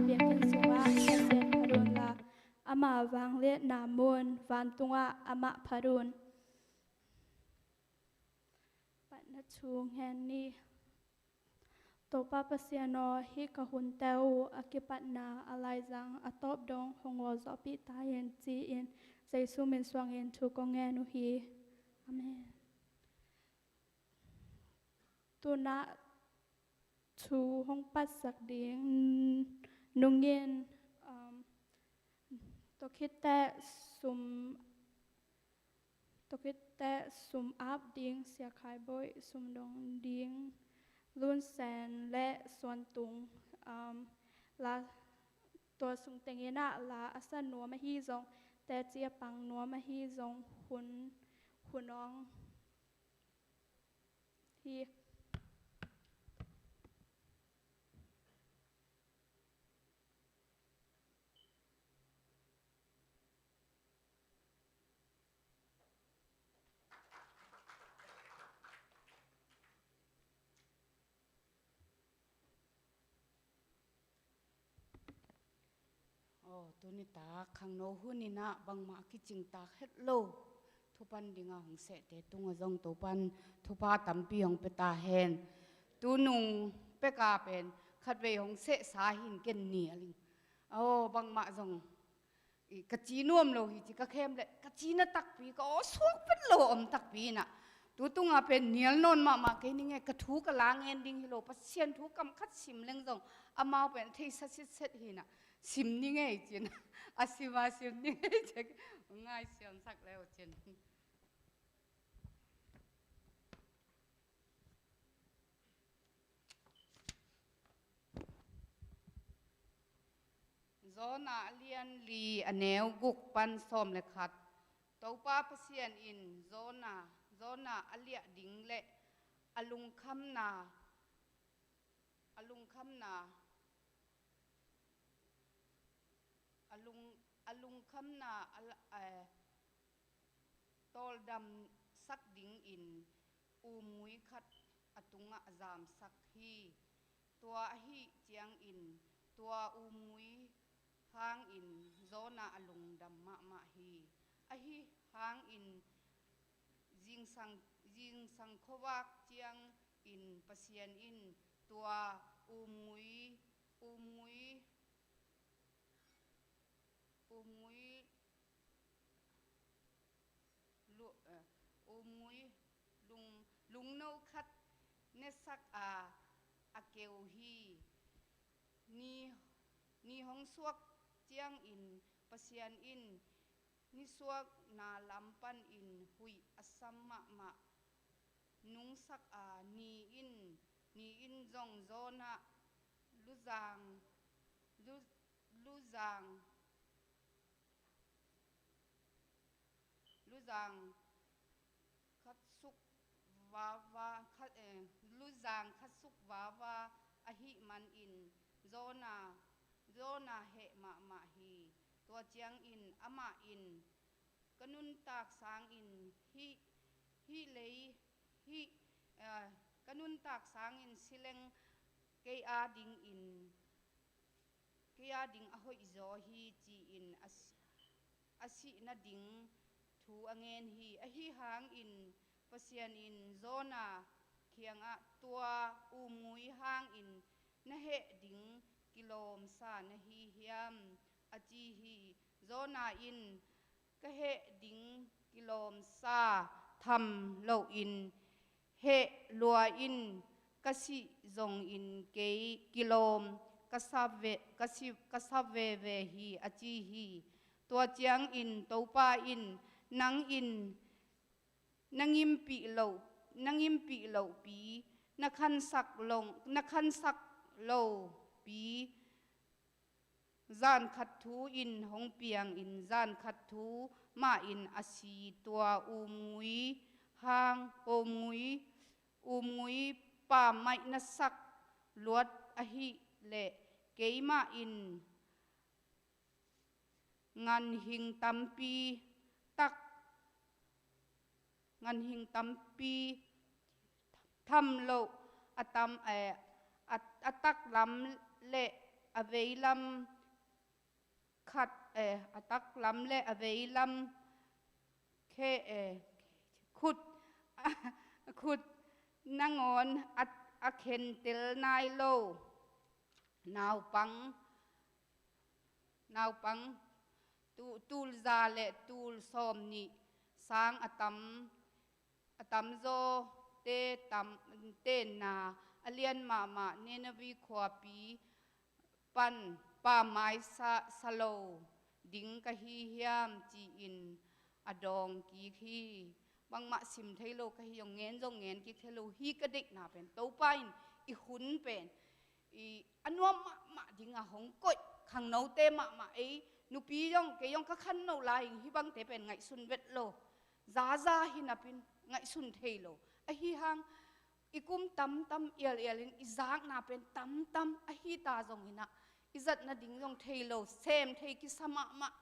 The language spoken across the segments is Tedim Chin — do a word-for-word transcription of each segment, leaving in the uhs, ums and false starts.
biakinn sungah Pasian phat unla, ama vangliatna mun vantungah amah phat un. Patna thu ngen ni. Topa Pasian aw, hih ka hunte uh a kipatna a laizang a tawp dong hong awlzawhpih ta hen, ci-in Jesu min suangin thu kong ngen uh hi. Amen. Tunah thu hong patsak ding nungin, um, tua khit teh sum, tua khit teh sum ap ding, Sia Khai Bawi, sum dong ding, Lun Sen le Suan Tung, um, la, tua sung tengin ah la a sa nuam ahi zong, teci a pang nuam ahi zong, hun, hun awng hi. Aw, tuni tak khangno hun in ah bangmah kicing tak het lo. Thupan dingah hong sehte tungah zong Topan thupha tampi hong pia ta hen. Tunung peka pen khatvei hong sehsa hin ken ni a ling. Aw, bangmah zong i, ka ci nuam lo hi ci ka khem le, ka ci na takpi, ka aw suak vet lo om takpi in ah. Tu tungah pen nial nawn mahmah kei ning e, ka thu ka la ngen ding hi lo, Pasian thu kam khat sim leng zong, amau pen a theisa sitset hi in ah, sim ning e ci in ah, a sim a sim ning e ci, ngai siamsak le uh cin. Jonah a lian li a neu guk pan sawm le khat. Topa Pasian in Jonah, Jonah a liah ding le a lungkhamna, a lungkhamna, a lung, a lungkhamna a la, eh, tawldamsak dingin umngui khat a tungah zamsak hi. Tua ahih ciangin tua umngui hangin Jonah a lungdam mahmah hi. Ahi hangin zingsang, zingsang khuavak ciangin Pasian in tua umngui, umngui, umngui lu-, eh, umngui lung, lungno khat nesak a, a keu hi. Ni, ni hong suak ciangin Pasian in nisuakna lam panin huih a sam mahmah nungsak a, ni in, ni in zong Jonah luzang, lu, luzang, luzang khat suk vava, khat, eh, luzang khat suk vava ahih manin Jonah, Jonah heh mahmah hi. Tua ciangin amah in, ka nuntak sangin hih, hih lei, hih, eh, ka nuntak sangin si leng kei adingin, kei ading a hoihzaw hi, ci-in a si, a sih nading thu a ngen hi. Ahi hangin Pasian in Jonah kiangah, tua umngui hangin na heh ding kilawmsa na hi hiam, a ci hi. Jonah in, ka heh ding kilawmsa tham loin heh lua in, ka sih zongin kei kilawm ka sa ve, ka si, ka sa veve hi, a ci hi. Tua ciangin Topa in, nang in na ngimpih lo, na ngimpih lopi, na khansak lo, na khansak lopi, zan khat thu in hong piangin, zan khat thu mah in a si. Tua umngui hang, umngui, umngui pammaih na sak luat ahih leh, keimah in nganhing tampi tak, nganhing tampi tham loh a tam, eh, a, a taklam le a veilam khat, eh, a taklam le a veilam khe, eh, khut, khut nangawn a, a khentel nai lo naupang, naupang tu, tul za le tul sawm nih sang a tam, a tamzawte tam, tenna a lian mahmah Nineveh khuapi pan pammaih sa, sa lo ding ka hi hiam, ci-in a dawng kik hi. Bangmah sim thei lo ka hi, zong ngen zong ngen kik thei lo hi. Ka deihna pen Topa in i hun pen i a nuam mahmah dinga hong koih, khangnote mahmah, ei nupi zong, kei zong ka khangno lai-in hih bangte pen ngaihsun vet lo. Zaza hi napin ngaihsun thei lo. Ahi hang i kum tamtam ialialin i zakna pen tamtam ahi ta zonginah i zat nading zong thei lo, sem thei kisa mahmah,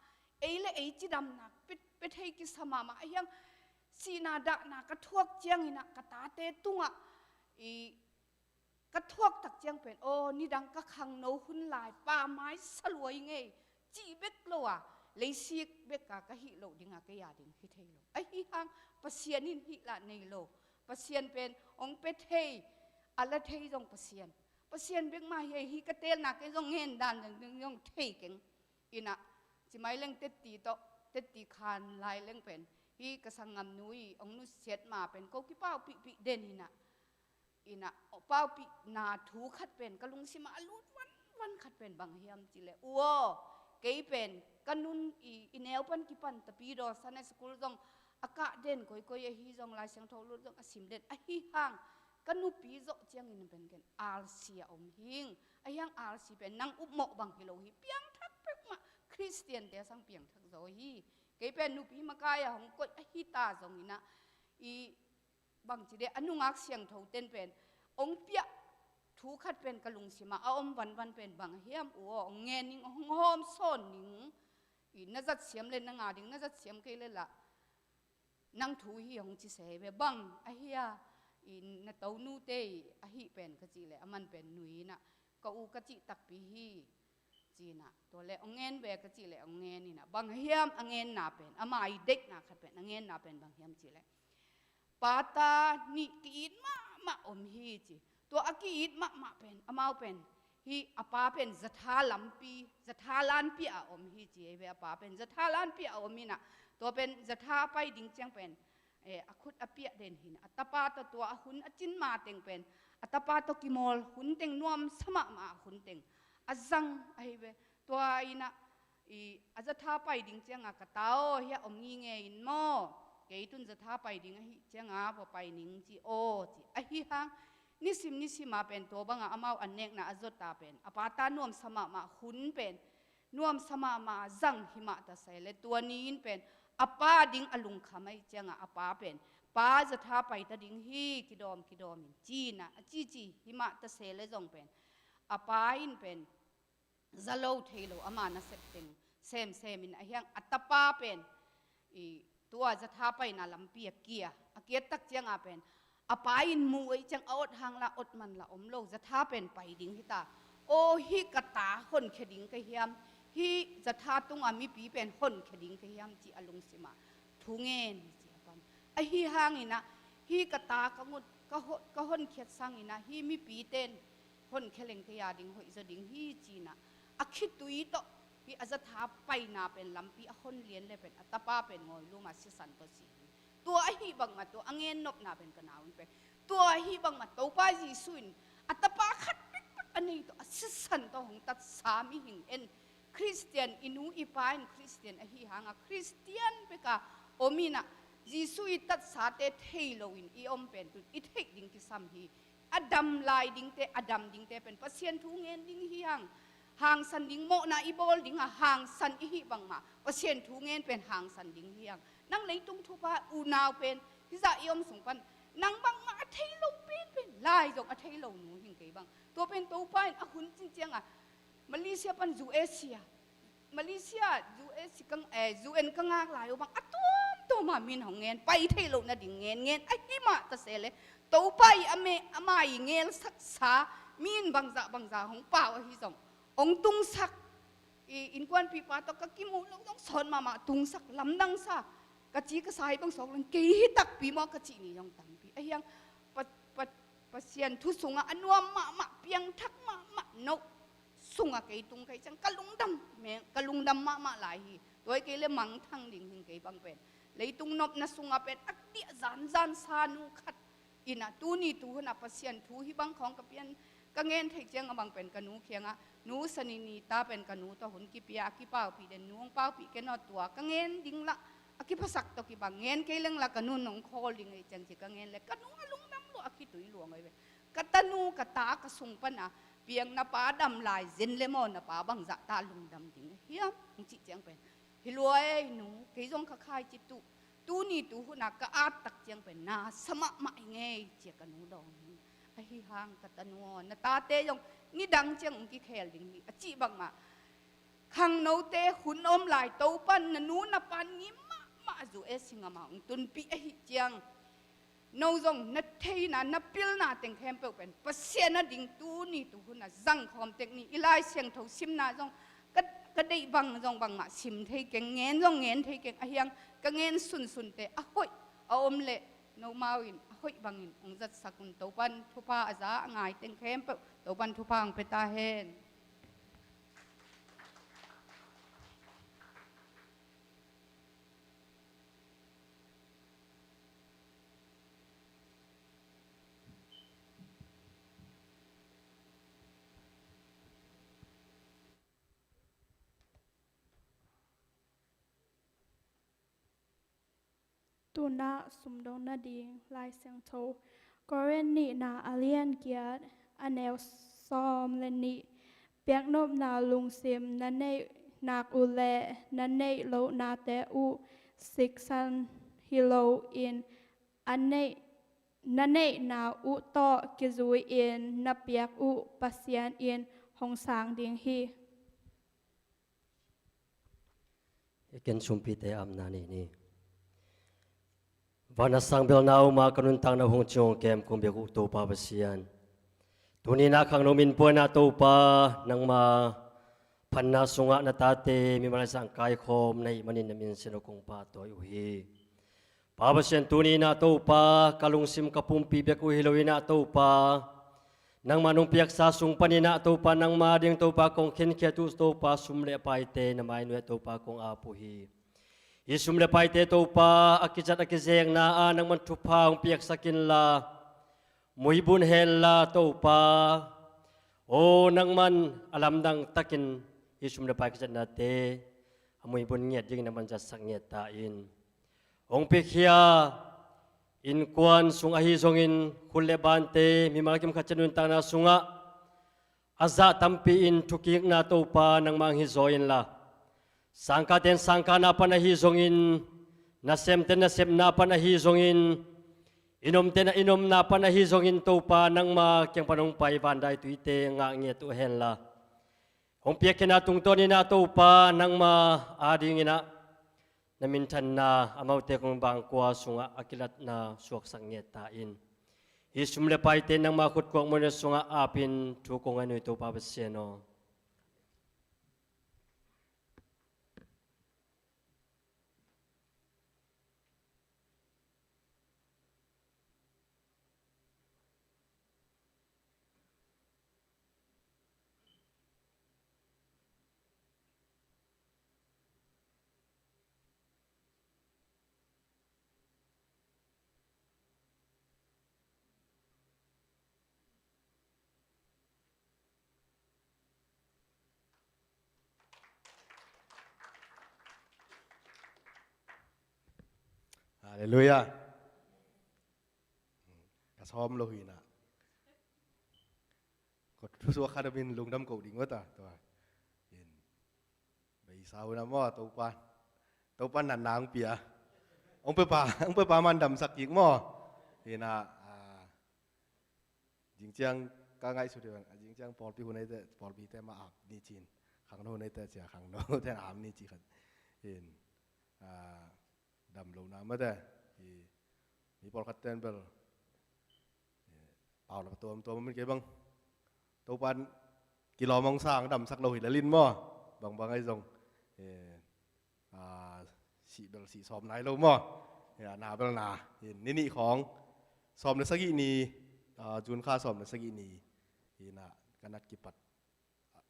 ei le ei cidamna pia, pia thei kisa mahmah. Ahi hang sihna dahna ka thuak cianginah ka tate tungah i ka thuak tak ciang pen, aw, nidang ka khangno hun lai pammaih sa lua i ngei, cih bek lo a, leisik beka ka hih loh dinga kei a ding hi thei lo. Ahi hang Pasian in hih lah nei lo. Pasian pen hong pia thei, a la thei zong Pasian. Pasian bek mah hi, hi ka teelna kei zong ngen dan zong, zong thei keng. Inah, ci mai leng tetti tawh, tetti khan lai leng pen, hi ka sanggamnu i hong nusiat ma pen ko kipaupihpih den inah. Inah, paupihna thu khat pen ka lungsimah a lut vanvan khat pen bang hiam cih leh, u aw, kei pen ka nun i, i neu pan kipan Tapidaw Sunday School zong a kah den koikoi ahi zong, Lai Siangtho lut zong a sim den ahi hang, ka nupi zawh ciangin pen ken R C a om hing. Ahi hang R C pen nang upmawh bang hi lo hi, piangthak peuhmah, Khristiante a sang piangthak zaw hi. Kei pen nupi makai a hong koih ahi ta zonginah, i bangci de, a nungak siangtho ten pen hong piah thu khat pen ka lungsimah a om vanvan pen bang hiam, u aw, hong ngen ning, hong hawm sawn ning. I na zat siam le na nga ding, na zat siam kei le lah nang thu hi hong ci se hi ve. Bang ahi a, i na tonute i ahi pen ka cih leh, a man pen nui inah, ka u ka cih takpi hi, ci inah. Tua leh hong ngen ve ka cih leh hong ngen inah. Bang hiam a ngenna pen, ama i deihna khat pen, a ngenna pen bang hiam cih leh, pata nih ki-it mahmah om hi, ci. Tua a ki-it mahmah pen, amau pen, hi a pa pen zatha lampi, zatha lanpi a om hi, ci ei ve. A pa pen zatha lanpi a om inah, tua pen zatha a pai ding ciang pen, eh, a khut a piah den hi inah, a tapa tawh tua a hun a cin ma teng pen, a tapa tawh kimawl hun teng, nuamsa mahmah a hun teng a zang ahi ve. Tua inah, i, a zatha pai ding cianga, ka ta aw, hiah om ngingei in maw, kei tun zatha pai ding ahi cianga va pai ning, ci aw, ci. Ahi hang nisim nisima pen tua banga amau an nekna a zota pen, a pata nuamsa mahmah hun pen, nuamsa mahmah zang himah ta se le, tua ni-in pen a pa ding a lungkham ahi cianga, a pa pen, pa, zatha pai ta ding hi, kidawm kidawmin, ci inah a cici himah ta se le zong pen, a pa in pen za lo thei lo, ama nasep teng semsemin, ahi hang a tapa pen i tua zatha paina lampi a kia, a kiat tak cianga pen a pa in mu ei ciang a ot hang la, ot man la om lo, zatha pen pai ding hi ta. Aw, hi ka ta honkhia ding ka hiam, hi zatha tunga mipi pen honkhia ding ka hiam, ci a lungsimah thu ngen hi, ci a pan. Ahi hanginah, hi ka ta ka ngut ka ho-, ka honkhiat sanginah, hi mipi ten honkhia leng kei a ding hoih zaw ding hi, ci inah, a khitui tawh hi a zatha paina pen lampi a hon lian le pen a tapa pen ngawiluma sisan tawh si hi. Tua ahi bangmah, tua a ngennopna pen ka nau in pen, tua ahi bangmah Topa Jesu in a tapa khat pekpek a nei tawh a sisan tawh hong tatsa mihing en, Khristian, i nu i pa in Khristian ahi hanga, Khristian beka om inah, Jesu i tatsate thei loin i om pen tun i theih ding kisam hi. A dam lai dingte, a dam dingte pen Pasian thu ngen ding hi hang. Hangsan ding, mawhna i bawl dinga hangsan i hih bangmah Pasian thu ngen pen hangsan ding hi hang. Nang leitung thupha, unau pen, hizah i om sung pan nang bangmah a thei lo penpen, lai zong a thei lo nu hing kei bang. Tua pen Topa in a hun cin cianga Malaysia pan U S A, Malaysia, U S ka, eh, U N ka ngak lai uh bang a tuamtuama min hong ngen, pai theih loh nading ngen ngen, ahi mah ta se le, Topa i a me, ama i ngelsaksa min bangzah bangzah hong pau ahi zong, hong tungsak, i innkuanpihpa tawh ka kimuh loh zong sawt mahmah, tungsak, lamdang sa, ka ci ka sa hi bang sawk leng kei hi takpi maw ka cih ni zong tampi. Ahi hang Pa-, Pa-, Pasian thu sungah a nuam mahmah, piangthak mahmah, no sungah kei tung kei ciang ka lungdam, me-, ka lungdam mahmah lai hi. Tua hi kei le mangthang ding hing kei bang pen. Leitung nopna sungah pen a diah zanzan sa nu khat in ah, tuni tuhun ah Pasian thu hih bang khawng ka pian, ka ngen theih ciang a bang pen ka nu kiangah, Nu Sanini ta pen ka nu tawh hun kipia a kipaupih den, nu hong paupih ken aw, tua ka ngen ding lah a kiphasak tawh kibang, ngen kei leng lah ka nu nong khawl ding ei ciang ci ka ngen le ka nu a lungdam lua a khitui luang ei ve. Ka tanu ka ta ka sung pan a piang na pa dam lai zen le maw, na pa bangzah ta lungdam ding hiam hong cih ciang pen, hi lua ei nu, kei zong ka khaici tuh, tuni tuhun ah ka at tak ciang pen na sa mahmah hi ngei ci a ka nu dawng hi. Ahi hang ka tanu aw, na tate zong nidang ciang hong kikhel ding hi a cih bangmah, khangnote hun om lai Topan na nu na pa ngim mahmah a zu e singam ah hong tunpih ahih ciang, no zong na theihna, na pilna teng khempeuh pen Pasian a ding tuni tuhun ah zangkhawm tek ni. I Lai Siangtho simna zong ka, ka deih bang zong bangmah sim thei keng, ngen zong ngen thei keng, ahi hang ka ngen sunsunte a hoih a om leh nomau in a hoih bangin hong zatsak un. Topan thupha a za a ngai teng khempeuh Topan thupha hong pia ta hen. Tunah sumdong nading Lai Siangtho, Korin nihna a lian giat, a neu sawm le nih. Piaknopna lungsim na neih nak uh leh na neih lohnate uh siksan hi loin, a neih, na neihna uh tawh kizui-in na piak uh Pasian in hong sang ding hi. I ken sumpite apna nei ni. Van a sang bel na um a, ka nuntakna hong cing hong kem kong biak uh Topa Pasian, tuni na khangno min puaina Topa, nangma phatna sungah na tate mimal a sang kaikhawm na hih manin na min sin uh kong pahtawi uh hi. Pa Pasian, tuni na Topa, ka lungsim ka pumpi bek uh hi lo in ah Topa, nangma nong piaksa sung panin ah Topa, nangma ding Topa kong khenkhiat uh Topa, sum le paite na mai nuai ah Topa kong ap uh hi. Hih sum le paite Topa, a kizat a kizekna ah nangman thupha hong piaksak inla, muibun henla Topa, aw nangman a lamdang takin hih sum le pai kizatnate a muibun ngiat dingin nangman zatsak ngiat ta in. Hong piakhia innkuan sung ahi zongin, khut le bante, mimal kim khat ciat nuntakna sungah a zah tampi in thukikna Topa nangmah hong hizaw inla, sangkahte in sangkahna pan ahi zongin, nasemte in nasepna pan ahi zongin, i nomte in a i nomna pan ahi zongin Topa nangma kiang pan hong pai vandaituite ngah ngiat uh henla, hong piakkhiatna tungtawn in ah Topa nangma adingin ah na minthanna amaute kong bangkua sungah a kilatna suaksak ngiat ta in. Hih sum le paite nangma khut kuak muanna sungah apin thu kong ngai nuai Topa Pasian aw. Halleluiah. Ka sawm lo hi na. Ko thusuak khat a min lungdam ko ding uh ta tua. In. Bei sau na maw, Topa. Topa natna hong pia. Hong pia pa, hong pia pa man damsak kik maw. Hi na, ah, Zingciang ka ngaihsut hi bang, a zingciang pawlpi hun eite, pawlpite mah ap ni cin. Khangno hun eite cia, khangnote ap ni ci khat. In, ah, dam lo na mate. I, mi pawlkhat ten bel, eh, pau la tuamtuam min kei bang. Topan kilawm hong sang damsak lo hi lel in maw. Bangbang ahi zong, eh, ah, sih bel sih sawm nai lo maw. Eh, a na bel na in ni nih khawng sawm le sagih ni, ah, June kha sawm le sagih ni hi-in ah ka nat kipat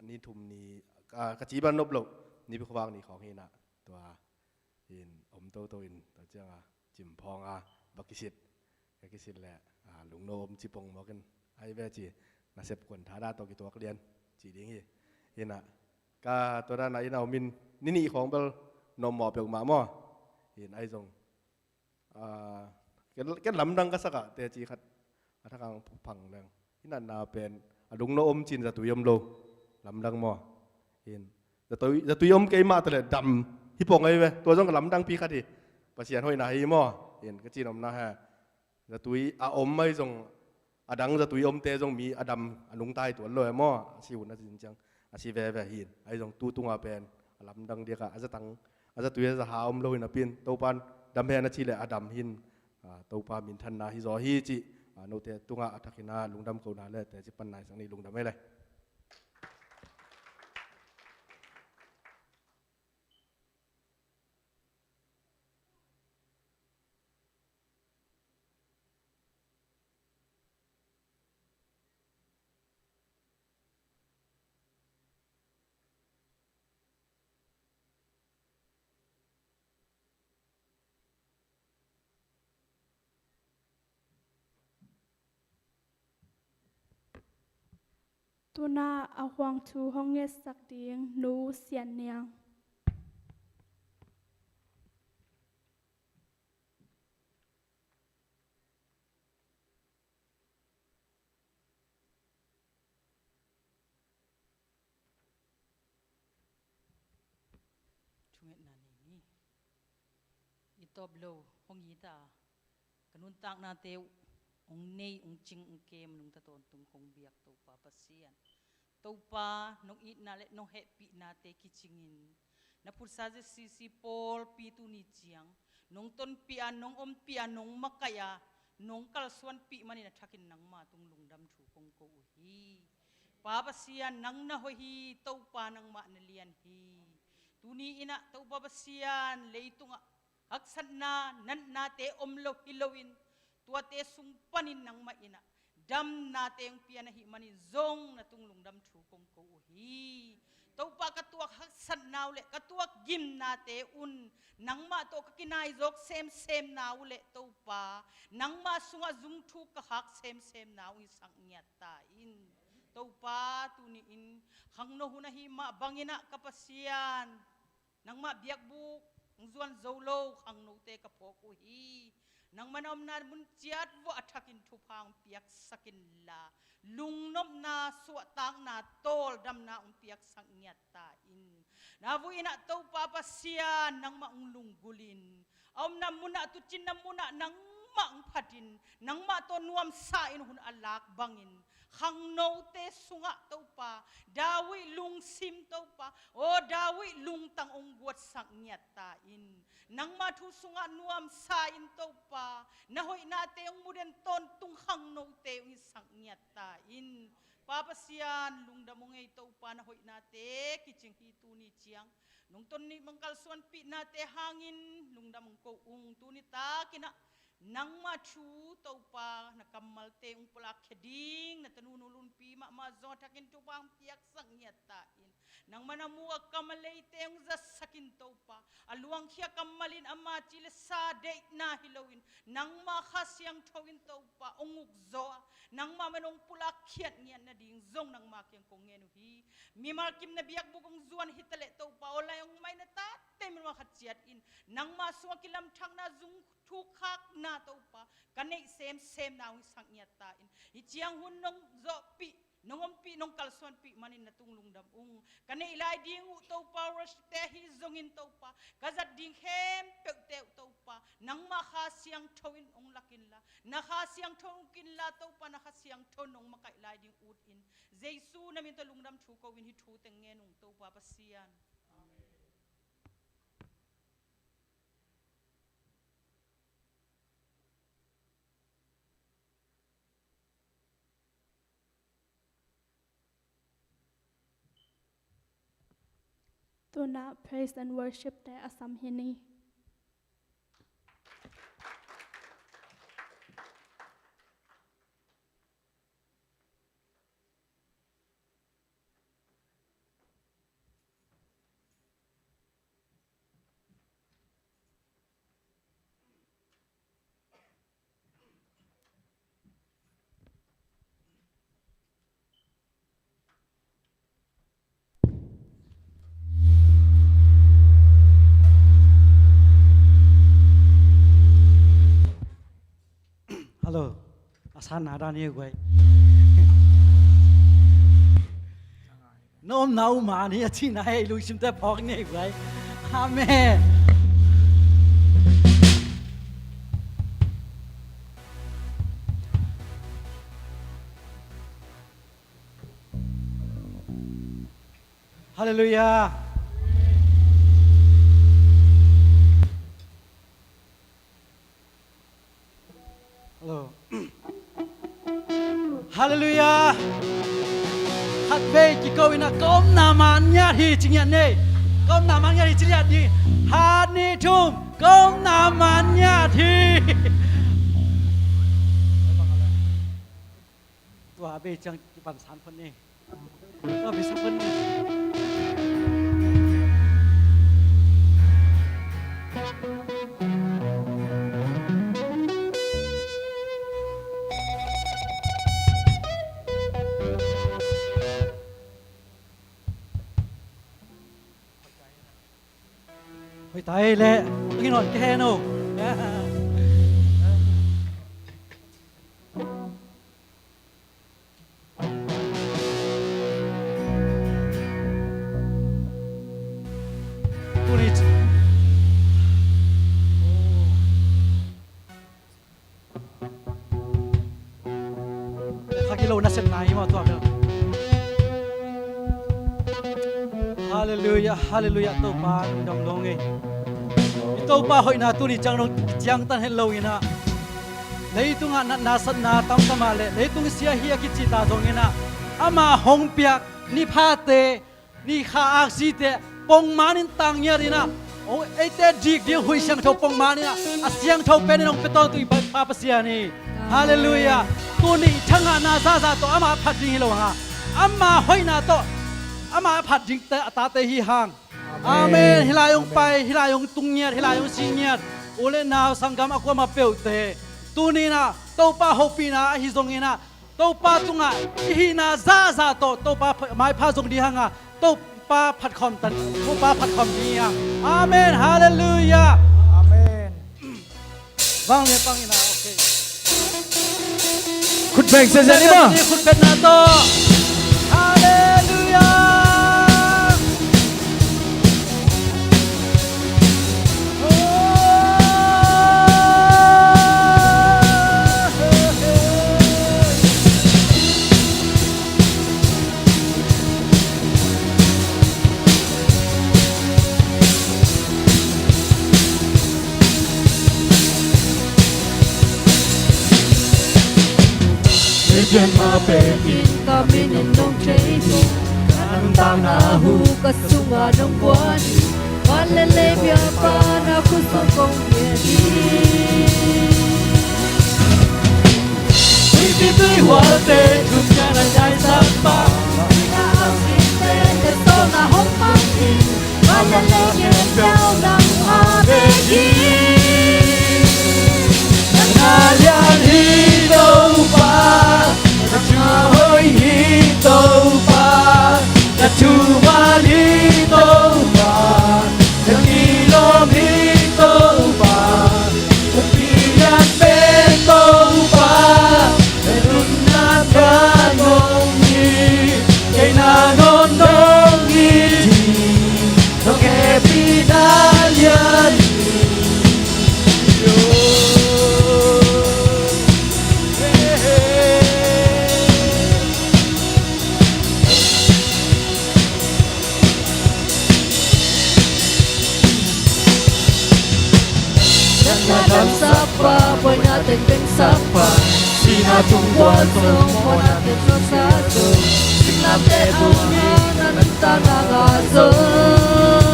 ni thum ni, ah, ka ci bel nop loh Nipi khuavak ni khawng hi-in ah tua in om toto in tua ciang a cimphawng a va kisit, ka kisit leh, ah, lungno om ci pongmawk in ai ve ci, nasep kuan tha dah tawh kituak lian ci ding hi. Hi-in ah ka tua dan a inn a om in ni nih khawng bel nuam mawh peuhmah maw. Hi-in ahi zong, ah, ken, ken lamdang ka sak ah teci khat a thak hong phang leng, i natna pen a lungno om ci-in zatui om lo, lamdang maw. Hi-in zatui, zatui om kei mah ta leh dam hi pong ahi ve. Tua zong ka lamdangpi khat hi. Pasian hoihna hi maw. Hi-in ka ci-in omna he, zatui a om ahi zong, a dang zatui omte zong mi a dam a nungta hi tuan lo e maw. A si hun a cin ciang a si veve hi-in ahi zong tu tungah pen a lamdang diakah a zatang, a zatui a zaha om lo hi napi-in Topa'n dam hen a cih leh a dam hi-in, ah, Topa minthanna hi zaw hi cih, ah, note tungah a thakin ah lungdam kohna le teci panna i sak ni. Lungdam ei le. Tu-in ah a huang thu hong ngetsak ding Nu Sian Niang. Thungetna nei ni. I tawp lo hong it a, ka nuntaknate uh hong nei, hong cing, hong kem nungta tawntung kong biak Topa Pasian. Topa, nong itna le nong hehpihnate kicingin na phutsa Z C C pawlpi tuni ciang nong tonpih a, nong ompih a, nong makaih a, nong kalsuanpih manin a thakin nangma tung lungdam thu kong ko uh hi. Pa Pasian, nang na hoih hi. Topa, nangmah na lian hi. Tuni in ah Topa Pasian, leitungah haksatna, natnate om lo hi loin, tuate sung panin nangmah in ah damnate hong pia na hih manin zong na tung lungdam thu kong ko uh hi. Topa, ka tuak haksatna uh le ka tuak gimnate un nangmah tawh ka kinai zawk semsemna uh le Topa, nangmah sungah zungthuk ka khak semsemna uh hong hisak ngiat ta in. Topa, tuni-in khangno hun ahih mah bangin ah ka Pasian, nangmah biakbuk hong zuan zo lo khangnote ka phawk uh hi. Nangmah na omna mun ciat vuah a thakin thupha hong piaksak inla, lungnopna, suahtakna, tawldamna hong piaksak ngiat ta in. Na vui in ah Topa Pasian, nangmah hong lunggulh in, a omna munah, tuucinna munah nangmah hong phatin, nangmah tawh nuamsa in hun a lak bangin, khangnote sungah Topa, David lungsim Topa, aw David lungtang hong guatsak ngiat ta in. Nangma thu sungah nuamsa in Topa, na hoihnate hong mudan tawntung khangnote hong hisak ngiat ta in. Pa Pasian, lungdam ung ei Topa, na hoihnate kicing hi tuni ciang. Nong ton nih mangkal suanpihnate hangin lungdam hong ko ung. Tuni takin ah nangma thu Topa, na kammalte hong pulakkhia ding na tanu nu Lunpi mahmah zong a thakin thupha hong piaksak ngiat ta in. Nangma na mu a kam a leite hong zatsak in Topa, a luangkhia kammal in ama ci le sa deihna hi loin, nangma Kha Siangtho in Topa hong ukzaw a, nangma man hong pulakkhiat ngiat nading zong nangma kiang kong ngen uh hi. Mimal kim na biakbuk hong zuan hi ta leh Topa, aw lai hong mai na tate min khat ciat in, nangma sungah kilamthakna, zung thukhakna Topa, ka neih semsemna hong hisak ngiat ta in. Hih ciang hun nong zawhpih, nong ompih, nong kalsuanpih manin na tung lungdam ung. Ka neih lai ding uh Topa, worshipte ahi zongin Topa, ka zat ding khempeuhte uh Topa, nangma Kha Siangtho in hong lak inla, na Kha Siangtho in uk inla Topa, na Kha Siangtho in hong makaih lai ding ut in. Jesu na min tawh lungdam thu ko in hih thu teng ngen ung Topa Pasian. Amen. Tuna praise and worship te a sam hi ni. Hello. A san na dan hi guai. Na omna uh man hi a cihna hi, lungsimte phawk ni guai. Amen. Halleluiah. Hello. Halleluiah. Khatvei kiko in ah ka omna man ngiat hi ci ngiat ni. Ka omna man ngiat hi ci ngiat ni. Khat, nih, thum. Ka omna man ngiat hi. Tua bei ciang kipan san phot ni. Tua bei san phot ni. Hoih ta ei leh, hong hi nawn kei hen aw. Tuni ci- Kha kilo nasepna hi mah tua bel. Halleluiah, halleluiah, Topa lungdam lo ngei. I Topa hoihna tuni ciang dong ciangtan het lo in ah, leitungah natna satna tamtam ah le leitung sia hi a kici ta zong in ah, ama hong piak niphate, ni kha aksite, pongman in tang ngiat in ah, o, eite dik ding huih siangtho pongman in ah, a siangtho pen in hong pia tawntung i Pa Pasian hi. Halleluiah. Tuni thangahna zahzah tawh ama a phat ding hi lo hang a, ama hoihna tawh ama a phat dingte a tate hi hang. Amen. Amen. Hih lai hong pai, hih lai hong tung ngiat, hih lai hong si ngiat, u le nau sanggam a kuamah peuhte, tuni in ah Topa hopihna ahi zong in ah, Topa tungah i hihna zahzah tawh Topa pha-, maipha zong ding hang a, Topa phat khawm tan, Topa phat khawm ding hi hang. Amen. Halleluiah. Amen. Vang le pang in ah, okay. Khut beng se zen i ma. Khut betna tawh. Halleluiah. Leipian ma pekin ka min in nong thei hi. Ka nuntakna hu ka sungah nong guan hi. Van le leipian pa na khut sung kong ngen hi. Tuipi tuihualte thum kiang a daisak pa, na a sinte ka sawlna hong mang hi. Ka lian hi Topa, na thu hoih hi Topa, na thuman hi Topa, na kilawm hi Topa, na pian pen Topa, na nunna ka nong hi, kei na nong nong hi. Sihna tung gual zong, mawhna teng suaksa zong, sihna pek hong hang, na nuntakna ngah zong.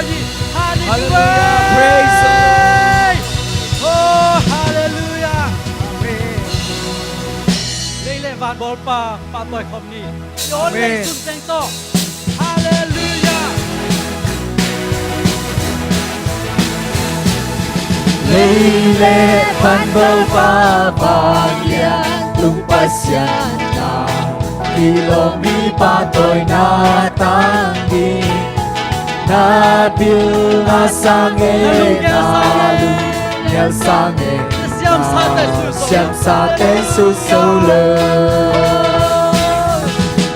Hallelujah. Praise the Lord. Oh, hallelujah. Amen. Lei le van bawlpa pahtawi khawm ni. Amen. Hallelujah. Lei le van bawlpa vanglian tung Pasian na, kilawm mi pahtawina tang ding, na pilna sang e, na lunggel sang e, na siamsate suso lo.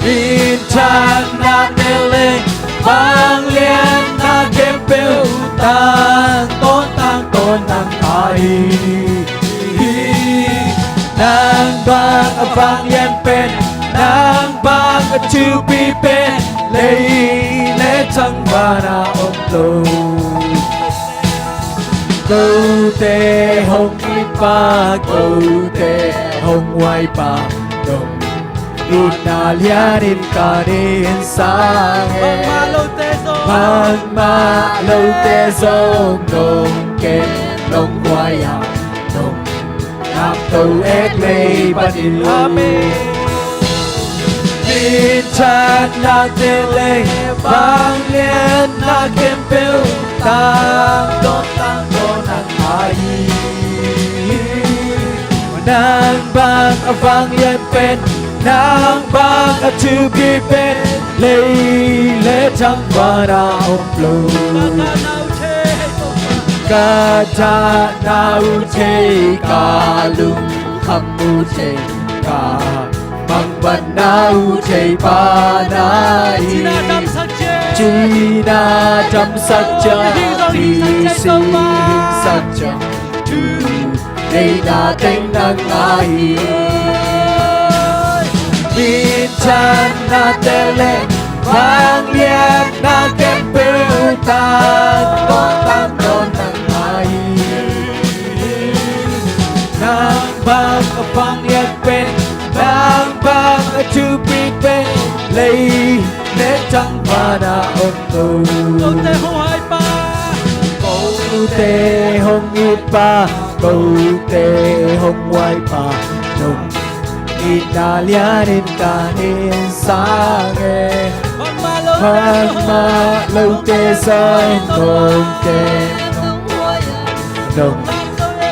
Minthanna tel leng vangliatna khempeuh tangtawn, tangtawn nang a hi. Nang bang a vanglian pen, nang bang a thupi pen, lei le thang vanah om lo. Kote hong itpa, kote hong huaipa, nong itna lianin ka nin sang e. Bangmah lote zong, bangmah lote zong nong kem, nong huai a, nong nak to ek lei panin. Amen. Minthanna tel leng vangliatna khempeuh tangtawn, tangtawn nang a hi. Nang bang a vanglian pen, nang bang a thupi pen, lei le thang vanah om lo. Ka dahna uh thei, ka lungkham uh thei, ka mangbatna uh thei pa na hi. Cina damsak ciang, hih zong hingsak ciang, thu deihna teng nang a hi. Minthanna tel leng vangliatna khempeuh tangtawn, tangtawn nang a hi. Nang bang a vanglian pen, nang bang a thupi pen, lei le thang vanah om lo. Kote hong huaipa, kote hong itpa, kote hong huaipa, nong Inn ah lianin ka inn sang e. Bangmah lote zong nong kem. Nong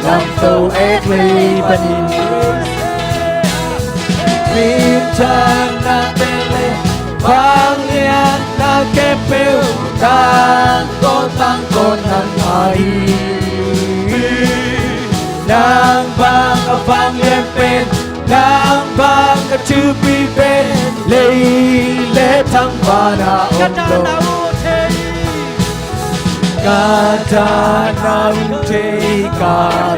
lamto ek lei panin. Minthanna te le vangliatna khempeuh tangtawn tangtawn nang ahi. Nang bang a vanglian pen, nang bang a thupi pen, lei le thangvan ah om lo. Ka dahna uh thei, ka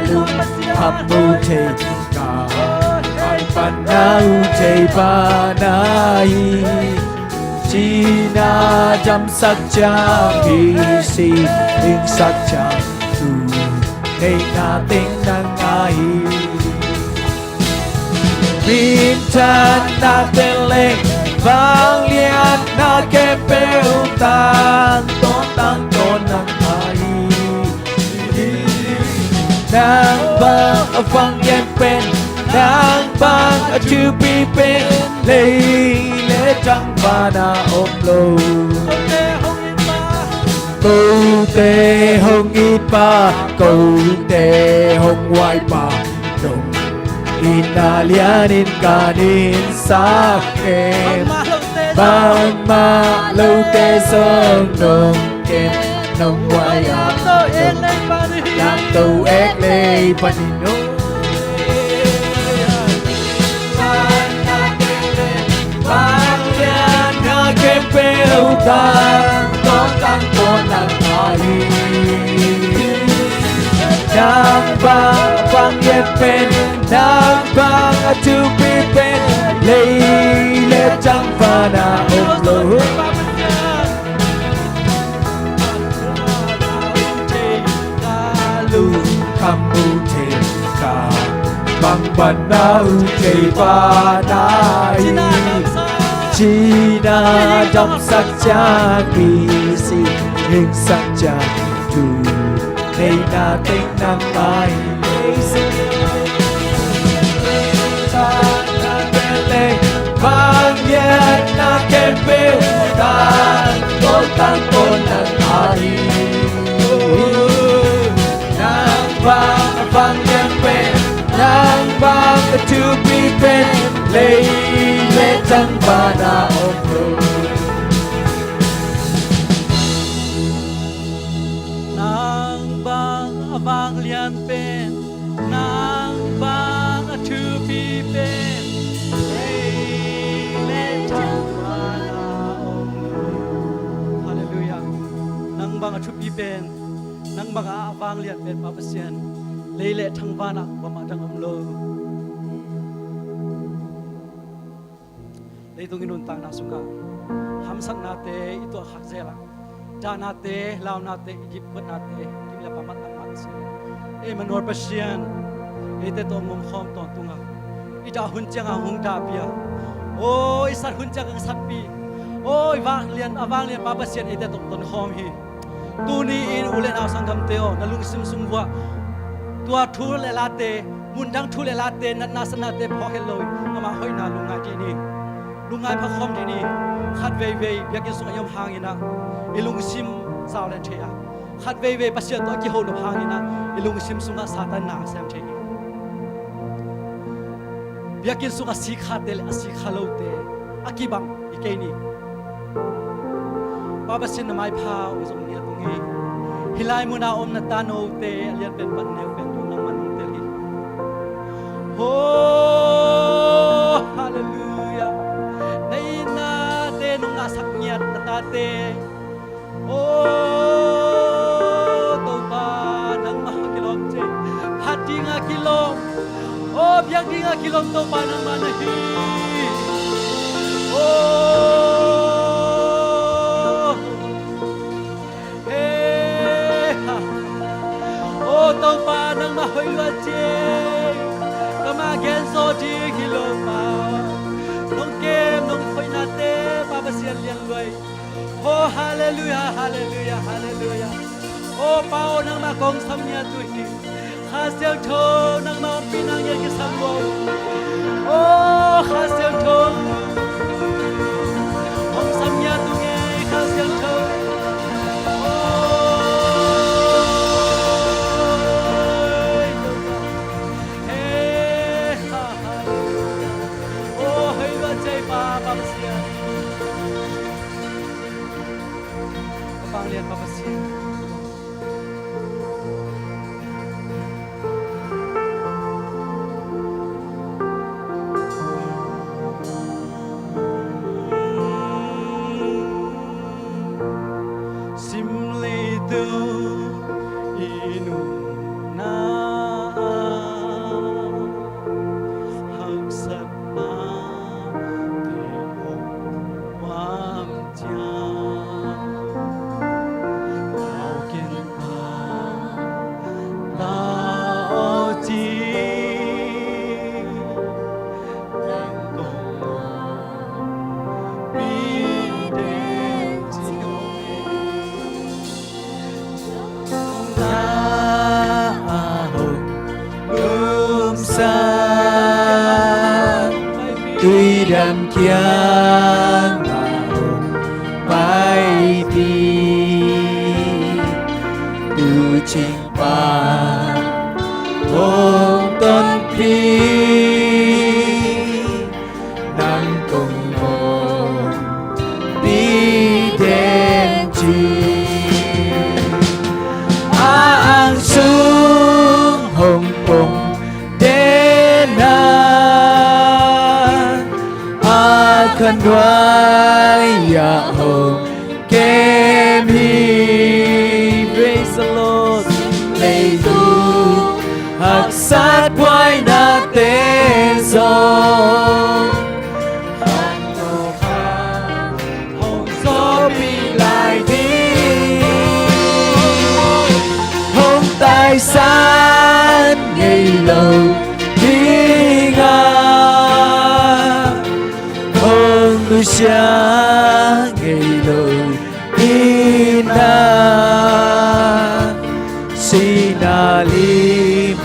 lungkham uh thei, ka bangbanna uh thei pa na hi. Cina damsak ciang, hi si dingsak ciang, tu neihna teng nang ahi. Minthanna te le vangliatna khempeuh tangtawn tangtawn nang ahi. Nang bang a vanglian pen, nang bang a thupi pen, lei le thangvan ah om lo. Kote hong it pa, kote hong wai pa, nong inn ah lianin ka inn sang e. Bangmah lote zong nong kem, nong wai a, nong lamto ek lei panin. Vangliatna khempeuh tangtawn tangtawn nang ahi. Nang bang a vanglian pen, nang bang a thupi pen, lei le thangvan ah om lo. Ka lungkham uh thei, ka bangbanna uh thei pa na hi. Cina damsak ciang, hi si dingsak ciang, tu neihna teng nang ahi. Vangliatna khempeuh tangtawn tangtawn nang ahi. Nang bang a vanglian pen, nang bang a thupi pen, lei le thangvan ah om lo. Nang bang a vanglian pen, nang bang a thupi pen, lei le thangvan ah om lo. Halleluiah. Nang bang a thupi pen, nang bang a vanglian pen, Pa Pasian, lei le thangvan ah bangmah dang om lo. Leitung i nuntakna sungah hamsatnate i tuahkhak zel a, dahnate, launate, i dipkotnate, kim le pamat nangmah na si. Emmanuel Pasian, eite tawh hong omkhawm tawntung a, i dah hun ciangah hong dahpih a, aw, i sat hun ciangah hong satpih, aw, i vanglian, a vanglian Pa Pasian eite tawh tonkhawm hi. Tuni-in u le nau sanggamte aw, na lungsim sung vuah tua thu le late, mundang thu le late, natna satnate phawk het lo-in amah hoihna lungngai dih ni. Lungngai phakhawm dih ni. Khat veivei biakinn sungah i om hangin ah i lungsim zau lian thei a, khat veivei Pasian tawh a kiho nop hangin ah i lungsim sungah Satan na a sem thei hi. Biakinn sungah a sikkhate le a sikkha lote a kibang hi kei ni. Pa Pasian, na maipha hong zong ngiat ung hi. Hih lai munah om na tanote a lianpen pan neupen dong nangman hong tel hi. Ho, halleluiah. Na itnate nong ngahsak ngiat na tate, aw Topa, nangmah kilawm cih. Phat dingah kilawm, aw, biak dingah kilawm Topa nangmah na hi. Aw, he, ha. Aw Topa, nangmah hoih lua cih. Kamah gen zaw ding hi lo Pa. Nong kem nong hoihnate Pa Pasian lian luai. Aw, halleluiah, halleluiah, halleluiah. Aw Pa aw, nangmah kong sam ngiat uh hi. Kha Siangtho nangmah ompihna ngiat kisam uh aw. Kha Siangtho, hong sam ngiat ung ei Kha Siangtho. Oi, he, ha, ha. Oi, hoih lua ci ei Pa, Pa Pasian. Ka vanglian Pa Pasian. Sim leitung i nunna ah haksatna te hong kuam ciang, Tau ken pa ta aw ci, nang kong aw pi den ci. Ong ta a hong lumsa, tui dam kiang a hong paipih, tu cing pa hong tonpih, nang kong aw pi den ci. A ang sung hong pong den a, a khanuai ah hong kem hi. Praise the Lord. Leitung haksat buainate zong, khat tawh khat hong zawhpih lai ding, hong taisan ngei lo ding a, hong nusia ngei lo ding a, sihna lim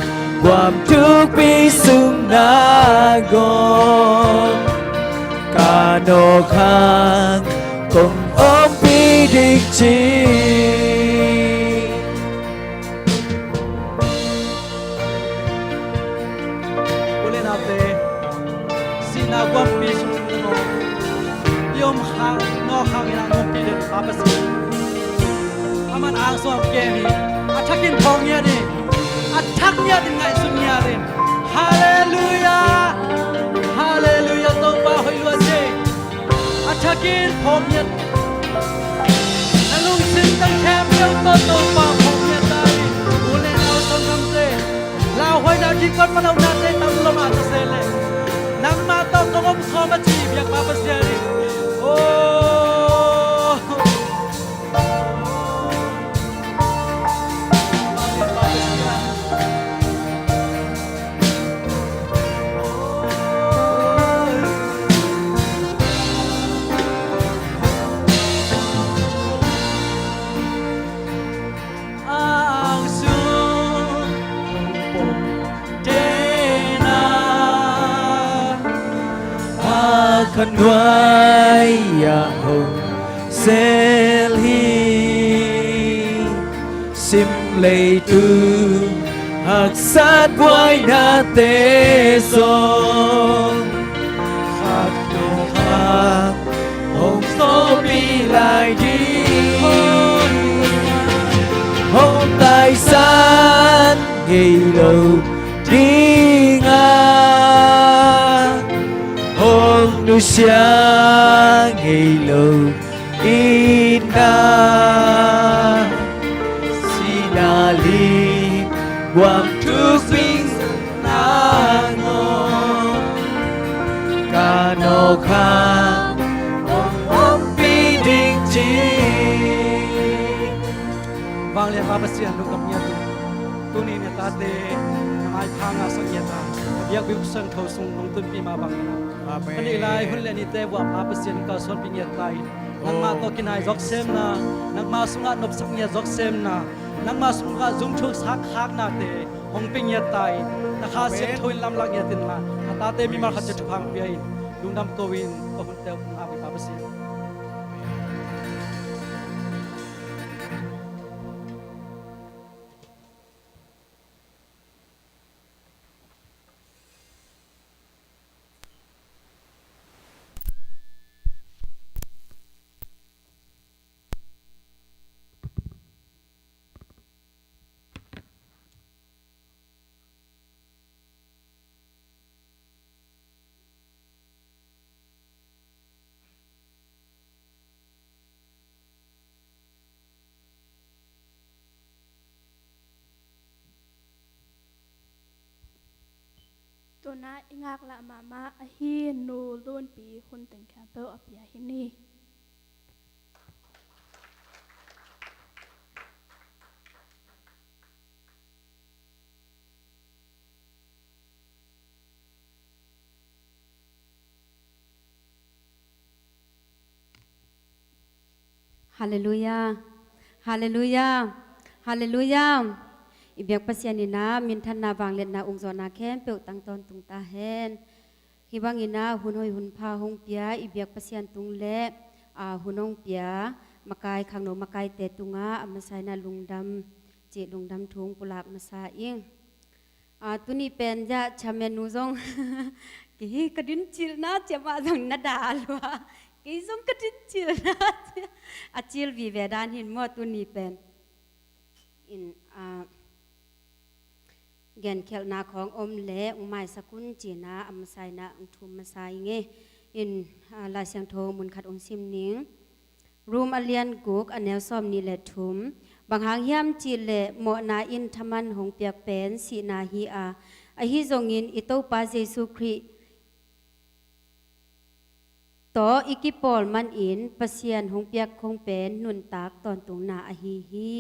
guam thukpi sung nangawn, ka nawk hang kong ompih ding ci. U le naute, sihna guampi sung nangawn i om hang, nawk hangin a hong ompih den Pa Pasian. Aman ang sung a kem hi. A thakin phawk ngiat in, a thak ngiat in, ngaihsun ngiat in. Halleluiah! Halleluiah! Topa hoih lua ci. A thakin phawk ngiat. Na lungsim tang khempeuh tawh Topa phawk ngiat ta in. U le nau sanggamte, lauhuaina kikkot manauhnate tam lo mah ta se leh, nangmah tawh kong om khawm a ci biakpa Pasian in. Oh. Ang sung hong pong den a, a khanuai ah hong sel hi. Sim leitung haksat buainate zong, khat tawh khat hong zawhpih lai ding, hong taisan ngei lo ding a, hong nusia ngei lo ding a, sihna lim guam thukpi sung nangawn, ka nawk hang kong ompih ding ci. Vanglian Pa Pasian, lungdam ngiat in, tuni na tate na maipha ngahsak ngiat a, ka biakbuk siangtho sung nong tunpih mah bangin, amen, ka neih lai hun le nite vuah Pa Pasian in kalsuanpih ngiat ta in. Nangmah tawh kinai zawksemna, nangmah sungah nopsak ngiat zawksemna, nangmah sungah zungthuk sak khaknate hong pia ngiat ta in. Na Kha Siangtho in lamlak ngiat inla, na Tate mimal khat ciat thupha hong pia in, lungdam ko-in ka hunte uh hong hau hi Pa Pasian. Tuna i ngaklah mahmah ahi Nu Lunpi hun teng khempeuh a pia hi ni. Halleluiah. Halleluiah. Halleluiah. I biak Pasian in ah minthanna, vangliatna, ungzawhna khempeuh tang tawntung ta hen. Hih bangin ah hun hoih hun pha hong pia i biak Pasian tung le, aa, hun hong pia makai, khangno makaite tungah a masa in ah lungdam cih lungdam thu hong pulak masa ing. Aa, tuni pen zah chairman nu zong kei hi ka din cilna ciah mah zong na dah lua. Kei zong ka din cilna ciah a cil vive dan hi in maw tuni pen. In, aa, genkhelhna khawng om leh hong maisak un ci-in ah a masa in ah hong thum masa ing e. In, aa, Lai Siangtho mun khat hong sim ning. Rom a lian guk a neu sawm nih le thum. Bang hang hiam cih leh mawhna in thaman hong piak pen sihna hi a, ahi zongin i Topa Jesuh Khrih tawh i kipawl manin Pasian hong piak khong pen nuntak tawntungna ahi hi.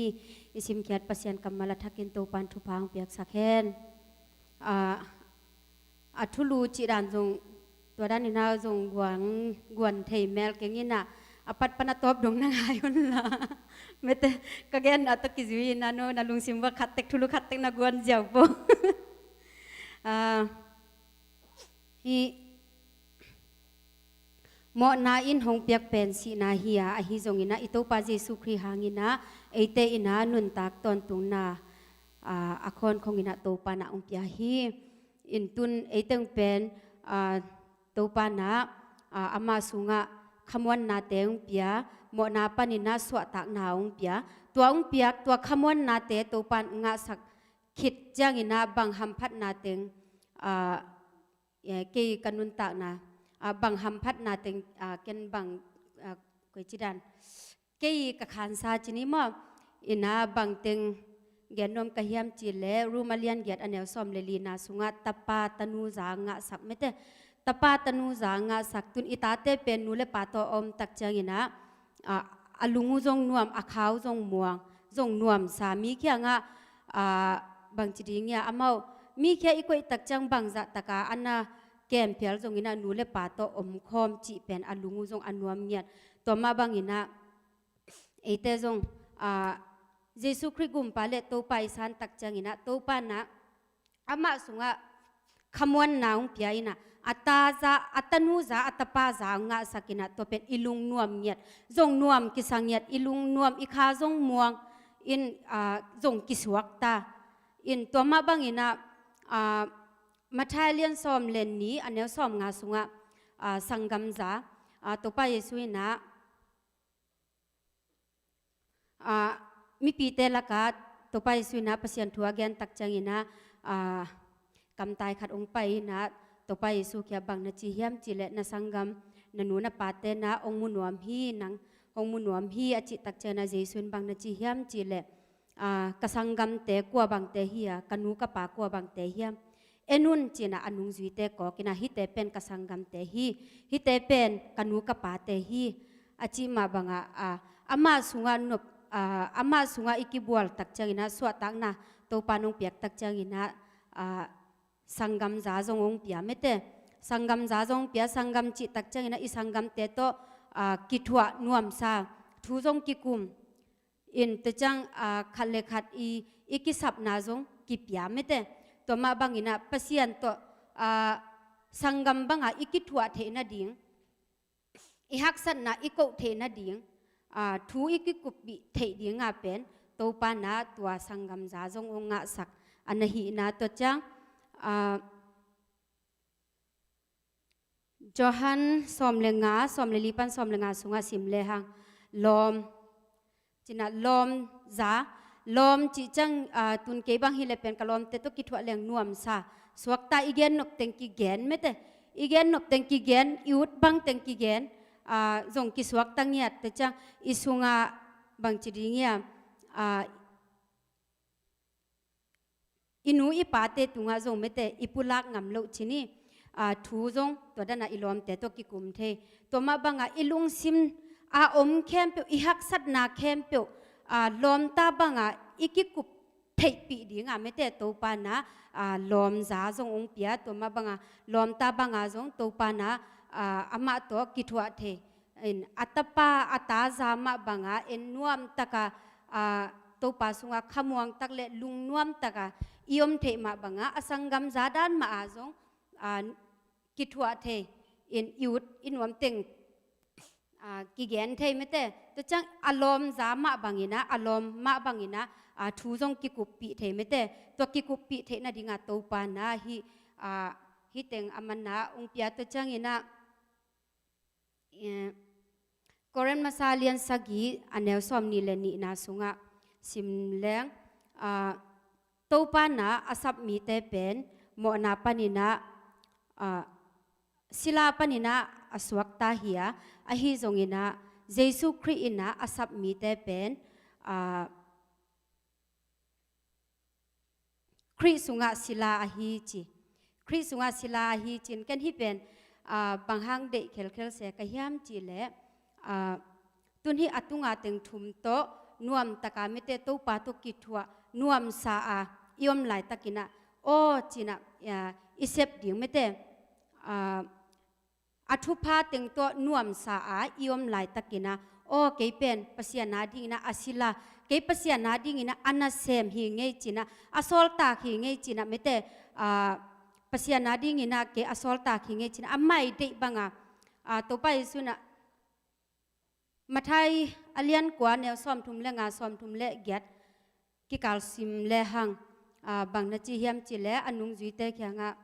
I simkhiat Pasian kammal a thakin Topa'n thupha hong piaksak hen. Aa, a thulu cih dan zong, tua dan in ah zong guan, guan thei mel keng in ah, a pat pan a tawp dong na ngai un la. Mete, ka gen a tawh kizui in ah no, na lungsim uah khat tek, thulu khat tek na guan ziau po. Aa, hih mawhna in hong piak pen sihna hi a, ahi zongin ah i Topa Jesuh Khrih hangin ah eite in ah nuntak tawntungna, aa, a khawn khong in ah Topa'n ah hong pia hi. In tun eite hong pen, aa, Topa'n ah, aa, amah sungah khamuanna te hong pia, mawhna panin ah suahtakna hong pia. Tua hong piak, tua khamuanna te Topa'n ngahsak khit ciangin ah bang hamphatna teng, aa, eh, kei ka nuntakna, ah, bang hamphatna teng, ah, ken bang, ah, koici dan. Kei ka khansa ci ni maw, in ah bang teng gen nuam ka hiam cih leh, Rom a lian giat a neu sawm le lina sungah tapa tanu za ngahsak mete. Tapa tanu za ngahsak, tun i tate pen nu le pa tawh a om tak ciangin ah, ah, a lung uh zong nuam, a kha uh zong muang, zong nuamsa, mi kiangah, ah, bangci ding hiam, amau, mi kiang i koih tak ciang bangzah tak a a na kem phial zongin ah nu le pa tawh omkhawm cih pen a lung uh zong a nuam ngiat. Tua mah bangin ah eite zong, ah, Jesuh Khrih Gumpa le Topa i san tak ciangin ah Topa'n ah amah sungah khamuanna hong pia in ah, a ta za, a tanu za, a tapa za hong ngahsak in ah, tua pen i lung nuam ngiat, zong nuam kisa ngiat, i lung nuam, i kha zong muang in, ah, zong kisuak ta. In tua mah bangin ah, ah, Matthai a lian sawm le nih a neu sawm nga sungah, ah, sanggam za, ah, Topa Jesuh in ah, ah, mipite lakah Topa Jesuh in ah Pasian thu a gen tak ciangin ah, ah, kamtai khat hong pai in ah Topa Jesuh kiang bang na ci hiam cih leh, na sanggam, na nu na pate in ah hong mu nuam hi, nang hong mu nuam hi a cih tak ciangin ah Jesuh in bang na ci hiam cih leh, ah, ka sanggamte kua bangte hi a, ka nu ka pa kua bangte hiam? En un ci-in ah a nungzuite kawk in ah, hihte pen ka sanggamte hi, hihte pen ka nu ka pate hi, a cih mah bangah, ah, amah sungah nop, ah, amah sungah i kibual tak ciangin ah suahtakna Topa'n hong piak tak ciangin ah, ah, sanggam za zong hong pia mete. Sanggam za zong hong pia, sanggam cih tak ciangin ah i sanggamte tawh, ah, kithuah nuamsa, thu zong kikum. In tua ciang, ah, khat le khat i, i kisapna zong kipia mete. Tua mah bangin ah Pasian tawh, ah, sanggam banga i kithuah theih nading, i haksatna i koh theih nading, aa, thu i kikuppih theih dinga pen Topa na tua sanggam za zong hong ngahsak a na hihna. Tua ciang, aa, Johan sawm le nga, sawm le li pan sawm le nga sungah sim lehang, lawm, cinah lawm za, lawm cih ciang, aa, tun kei bang hileh pen ka lawmte tawh kithuah leng nuamsa, suakta i gen nop teng kigen mete, i gen nop teng kigen, i ut bang teng kigen, aa, zong kisuakta ngiat. Tua ciang i sungah bangci ding hiam, aa, i nu i pate tungah zong mete i pulak ngam loh cin hi, aa, thu zong tua dana i lawmte tawh kikum thei. Tua mah banga i lungsim a om khempeuh, i haksatna khempeuh, aa, lawmta banga i kikup theihpih dinga mete Topa na, aa, lawm za zong hong pia. Tua mah banga lawmta banga zong Topa na, aa, amah tawh kithuah thei in, a tapa a ta za mah banga en nuamtaka, aa, Topa sunga khamuang tak le lungnuam taka i om theih mah banga a sanggam za dan mah a zong, aa, kithuah thei in, i ut i nuam teng, aa, kigen thei mete. Tua ciang a lawm za mah bangina, a lawm mah bangina, aa, thu zong kikuppih thei mete. Tua kikuppih theih nadinga Topa na hih, aa, hih teng a manna hong pia. Tua ciangina, eh, Korin masa lian sagih a neu sawm nih le nihna sungah sim leng, aa, Topa na a sap mite pen mawhna paninah, aa, sila paninah a suakta hi a, ahi zonginah Jesu Khrih inah a sap mite pen, aa, Khrih sungah sila ahi ci. Khrih sungah sila ahi cin, ken hih pen, aa, bang hang deih khelkhel se ka hiam cihleh, aa, tun hih a tunga teng thum tawh nuamtaka mete Topa tawh kithuah nuamsa a i om laitakinah, aw cinah, aa, i sep ding mete, aa, a thupha teng tawh nuamsa a i om laitakinah, aw kei pen Pasian a dinginah a sila, kei Pasian a dinginah a nasem hi ngei cinah, a sawltak hi ngei cinah mete, aa, Pasian a dinginah kei a sawltak hi ngei cinah a mai deih banga, aa, Topa Jesu inah Matthai a lian kua neu sawmthum le nga, sawmthum le giat kikal sim lehang, aa, bang na ci hiam cihleh a nungzuite kiangah,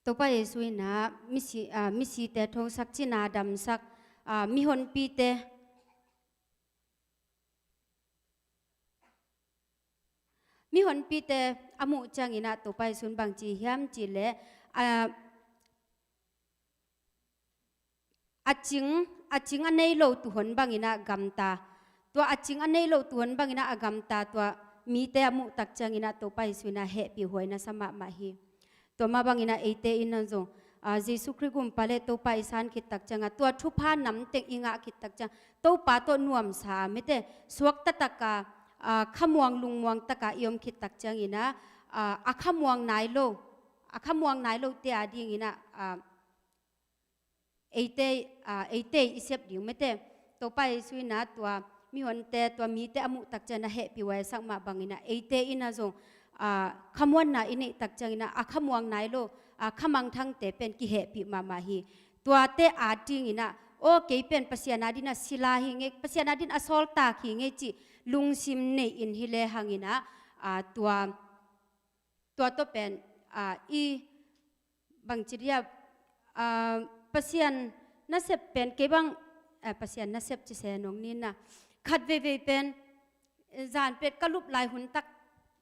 Topa Jesu inah misi, aa, misite thosak, cina damsak, aa, mihonpite, mihonpite a muh cianginah Topa Jesu in bangci hiam cihleh, aa, a cing, a cing a nei lo tuhon banginah gamta. Tua a cing a nei lo tuhon banginah a gamta tua mite a muhtak cianginah Topa Jesu inah hehpih huai na sa mahmah hi. Tua mah banginah eite inah zong, aa, Jesu Khrih gumpa le Topa i san khittak cianga tua thupha namteng i ngah khittak ciang Topa tawh nuamsa a mete suakta taka, aa, khamuang lungmuang taka i om khittak cianginah, aa, a khamuang nai lo, a khamuang nai lote a dinginah, aa, eite, aa, eite i sep ding mete. Topa Jesu inah tua mihonte, tua mite a muhtak ciang a hehpih huaisak mah banginah eite inah zong, aa, khamuanna i neihtak cianginah a khamuang nai lo, aa, khamangthangte pen kihehpih mahmah hi. Tuate a dinginah, aw kei pen Pasian a dinah sila hi ngei, Pasian a din a sawltak hi ngei cih lungsim nei in hi lehanginah, aa, tua tua tawh pen, aa, i bangci dia, aa, Pasian nasep pen kei bang, aa, Pasian nasep ci se nong nina. Khat veivei pen, eh, zan pet ka lup lai hun tak,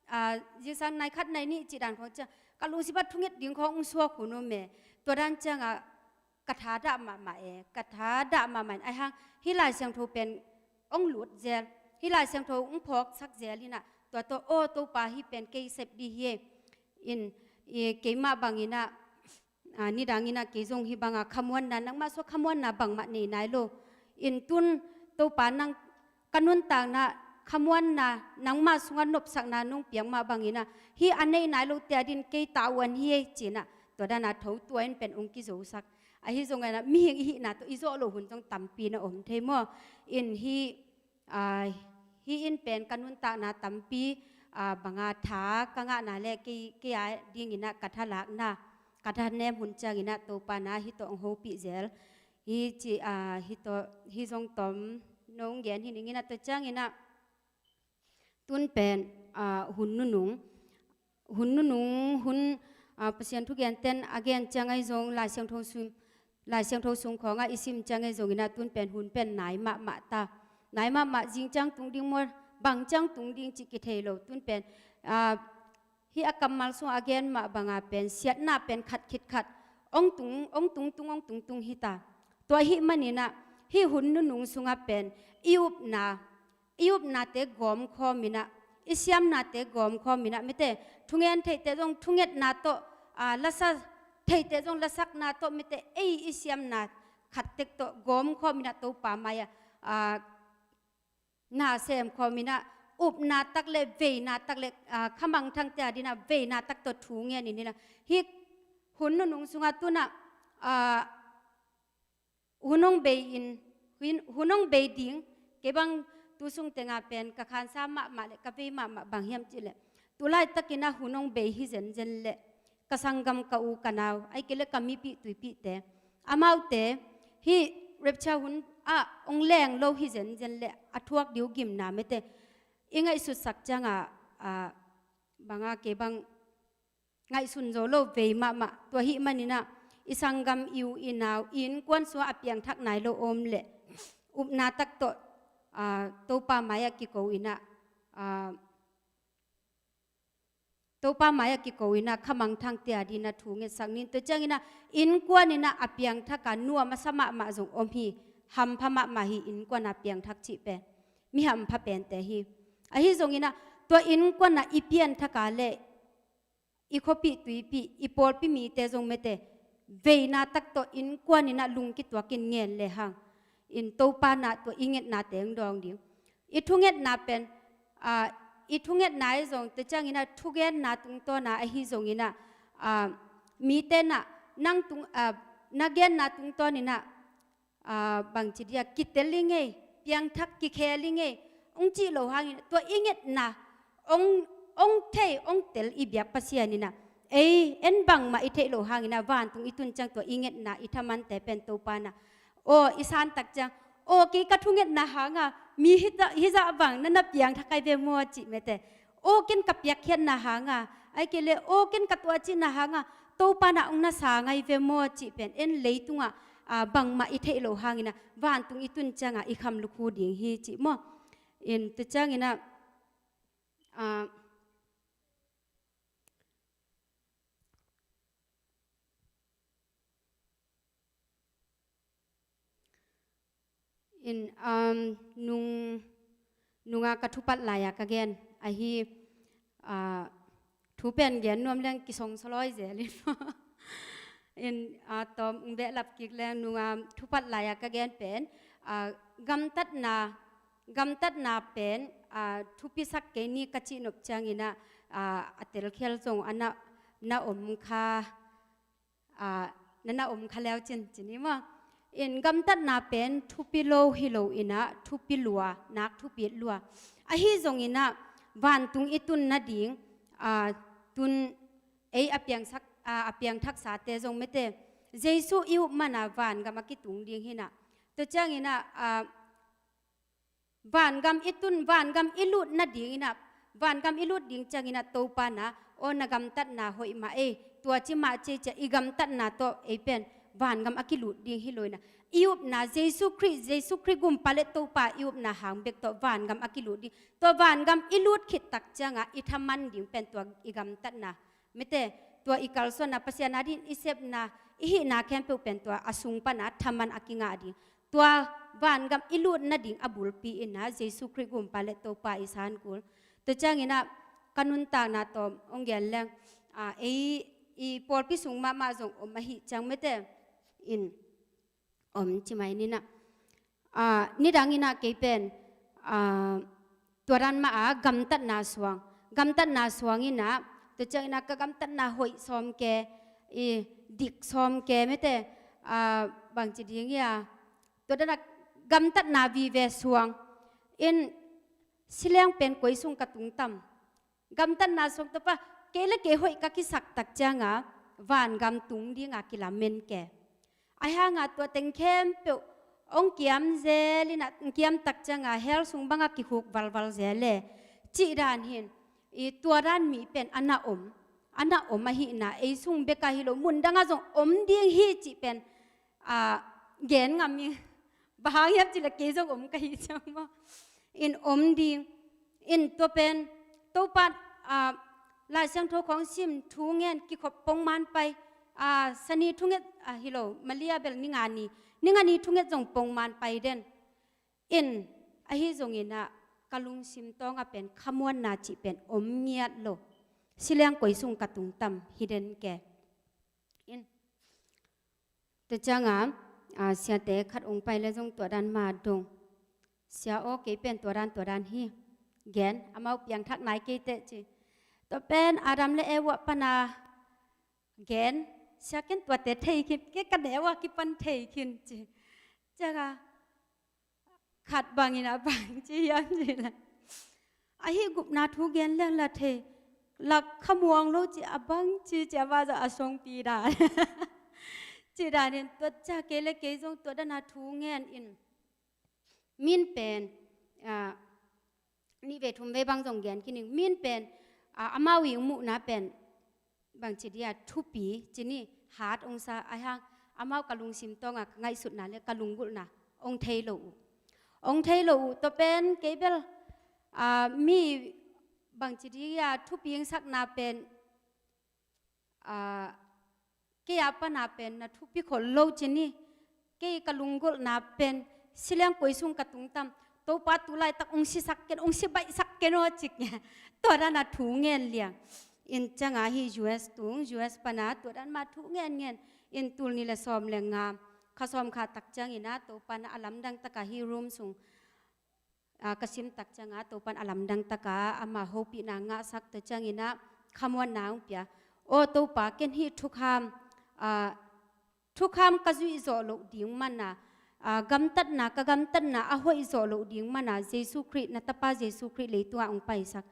aa, zingsang nai khat nai nih cih dan khong ciang ka lungsim ah thunget ding khong ung suak hun um e. Tua dan ciangah ka thadah mahmah e, ka thadah mahmah in aihang hih Lai Siangtho pen ong lut zel, hih Lai Siangtho ong phawksak zel hinah, tua tawh aw Topa hih pen kei sep dih hi e. In, i, keimah banginah, aa, nidanginah kei zong hih banga khamuanna, nangmah sua khamuanna bangmah nei nai lo. In tun Topa nang ka nuntakna khamuanna, nangmah sungah nopsakna nong piak mah bangin ah, hih a nei nai lote adingin kei ta uh an hi ei ci-in ah, tua dan a tho tua in pen hong kizosak. Ahi zongin ah mihing i hihna tawh i zawh loh hun zong tampi na om thei maw? In hih, aa, hih in pen ka nuntakna tampi, aa, bang a tha ka ngahna le kei, kei adingin ah ka thalakna, ka thanem hun ciangin ah Topa in ah hih tawh hong hopih zel hi ci, aa, hih tawh, hih zong tawm nong gen hi ning in ah, tua ciangin ah tun pen, aa, hun nunung, hun nunung, hun, aa, Pasian thugenten a gen ciang ahi zong Lai Siangtho sung, Lai Siangtho sung khawngah i sim ciang ahi zongin ah tun pen hun pen nai mahmah ta. Nai mahmah, zing ciang tung ding maw, bang ciang tung ding cih kithei lo. Tun pen, aa, hih a kammal sungah a gen mah bang a pen siatna pen khat khit khat hong tung, hong tung tung, hong tung tung hi ta. Tua ahih manin ah hih hun nunung sungah pen i upna, i upnate gawmkhawm in ah, i siamnate gawmkhawm in ah, mite, thungen theite zong thungetna tawh, aa, lasa theite zong lasakna tawh, mite, ei i siamna khat tek tawh gawmkhawm in ah Topa mai-ah, aa, na semkhawm in ah, upna tak le veina tak le, aa, khamangthangte adingin ah veina tak tawh thu ngen in ah, hih hun nunung sungah tun ah, aa, hun hong bei in, hun, hun hong bei ding, kei bang tu sung tengah pen ka khansa mahmah le ka vei mahmah bang hiam cih leh, tu laitakin ah hun hong bei hi zenzen leh ka sanggam, ka u ka nau, ahih kei leh ka mipih tuipihte, amaute hih rapture hun ah hong leng lo hi zenzen leh a thuak ding uh gimna, mite, i ngaihsutsak ciang a, aa, bang a kei bang ngaihsun zo lo vei mahmah. Tua ahih manin ah i sanggam, i u i nau, i innkuan sungah a piangthak nai lo om leh upna tak tawh, aa, Topa mai-ah kiko in ah, aa, Topa mai-ah kiko in ah khamangthangte adingin ah thu ngetsak ni. Tua ciangin ah innkuan in ah a piangthak a nuam a sa mahmah zong om hi. Hampha mahmah hi, innkuan a piangthak cih pen mi hampha pente hi. Ahi zongin ah tua innkuan ah i pianthak a le i khuapih tuipih, i pawlpi mite zong, mite, veina tak tawh innkuan in ah lungkituakin ngen lehang, in Topa in ah tua i ngetnate hong dawng ding. I thungetna pen, aa, i thungetna ahi zong, tua ciangin ah thugenna tungtawn a ahi zongin ah, aa, mite in ah nang tung, aa, na genna tungtawn in ah, aa, bangci dia, kitel i ngei, piangthak, kikhel i ngei, hong cih loh hangin, tua i ngetna hong, hong thei, hong tel i biak Pasian in ah, ei, en bangmah i theih loh hangin ah, vantung i tun ciang tua i ngetna, i thamante pen Topa in ah, aw, i santak ciang, aw, kei ka thungetna hanga mi hizah, hizah bang na na piangthak ahi ve maw cih, mite, aw, ken ka piakkhiatna hanga, ahih kei leh, aw, ken ka tuahcihna hanga Topa in ah hong na sang ahi ve maw cih pen, en leitungah, aa, bangmah i theih loh hangin ah, vantung i tun ciang a i kham lukhu ding hi cih maw? In tua ciangin ah, aa, in, um, nung, nunga ka thupat lai-a ka gen ahi, aa, thu pen gen nuam leng kisong sawlawi zel in. In, aa, tawm hong behlap kik leng, nunga thupat lai-a ka gen pen, aa, gamtatna, gamtatna pen, aa, thupisak kei ni ka cih nop ciangin ah, aa, a telkhial zong a na, na om kha, aa, na na om kha leu cin, ci ni maw? In gamtatna pen thupi lo hi lo in ah, thupi lua, nak thupi lua. Ahi zongin ah, vantung i tun nading, aa, tun ei a piangsak, aa, a piangthaksate zong, mite, Jesu i up man a vangam a kitung ding hi in ah. Tua ciangin ah, aa, vangam i tun, vangam i lut nadingin ah, vangam i lut ding ciangin ah Topa in ah, aw, na gamtatna hoih mah ei, tua ci mah ci ei, ci-a i gamtatna tawh ei pen vangam a kilut ding hi lo in ah, i upna Jesu Khrih, Jesu Khrih Gumpa le Topa i upna hang bek tawh vangam a kilut ding. Tua vangam i lut khit tak ciang a i thaman ding pen tua i gamtatna, mite, tua i kalsuanna, Pasian adingin i sepna, i hihna khempeuh pen tua a sung pan a thaman a kingah ding. Tua vangam i lut nading a bulpi in ah Jesu Khrih Gumpa le Topa i san kul. Tua ciangin ah ka nuntakna tawm hong gen leng, aa, ei i pawlpi sung mahmah zong om ahih ciang, mite, in om ci mai ni in ah. Aa, nidangin ah kei pen, aa, tua dan mah a gamtatna suang, gamtatna suang in ah, tua ciangin ah ka gamtatna hoih sawm ke, i dik sawm ke mete, ah, bangci ding ia, tua dan a gamtatna vive suang in, si leng pen koi sung ka tung tam. Gamtatna suang tawh pa, kei le kei hoih ka kisak tak ciang a, vangam tung ding a kilamen ke. Ahi hang a tua teng khempeuh hong kiam zel in ah, hong kiam tak ciang a hell sung bang a kihuk valval zel e. Cih dan hi in, i tua dan mi pen a na om, a na om ahihna, ei sung bek a hi lo, mun dang ah zong om ding hi cih pen, ah, gen ngam ing. Bang hang hiam cih leh kei zong om ka hih ciang maw. In om ding. In tua pen, Topa, ah, Lai Siangtho khawng sim, thu ngen, kikhop pongman pai. Ah, Sani thunget, ah, hi lo, Malia bel ni nga ni, ni nga ni thunget zong pongman pai den. In, ahi zongin ah, ka lungsim tawng a pen khamuanna cih pen om ngiat lo. Si leng koi sung ka tung tam hi den ke. In, tua ciang a, ah, siate khat hong pai le zong tua dan mah dong. Sia aw, kei pen tua dan, tua dan hi. Gen, amau piangthak nai kei teh ci. Tua pen Adam le Eva pan a gen, sia ken tuate thei khin, kei ka neu a kipan thei khin ci. Ciang a, khat bangin a bang ci hiam cih leh, ahi gupna thu gen leng la thei, la khamuang lo ci a bang ci, ci a va zah a songpi dan. Cih dan in tua ciang kei le kei zong tua dan a thu ngen in. Min pen, ah, nih vei thum vei bang zong gen khin ing. Min pen, ah, amau i muhna pen bangci dia thupi, ci ni, hat hong sa, ahi hang amau ka lungsim tawng a ka ngaihsutna le ka lunggulhna hong thei lo uh. Hong thei lo uh, tua pen kei bel, ah, mi bangci dia thupi hong sakna pen, ah, kei a pan a pen na thupi khol lo ci ni. Kei ka lunggulhna pen, si leng koi sung ka tung tam, Topa tu laitak hong sisak ken, hong si baihsak ken aw cik nge. Tua dan a thu ngen liang. In ciang a hi U S tung, U S pan a tua dan mah thu ngen ngen. In tul nih le sawm le nga, kha sawm kha tak ciangin ah Topa in a lamdang tak a hi room sung, ah, ka sim tak ciang a Topa in a lamdang tak a ama hopihna ngahsak, tua ciangin ah khamuanna hong pia. Aw Topa, ken hih thukham, ah, thukham ka zuih zawh loh ding man a, ah, gamtatna, ka gamtatna a hoih zawh loh ding man a, Jesu Khrih, na tapa Jesu Khrih leitung ah hong paisak.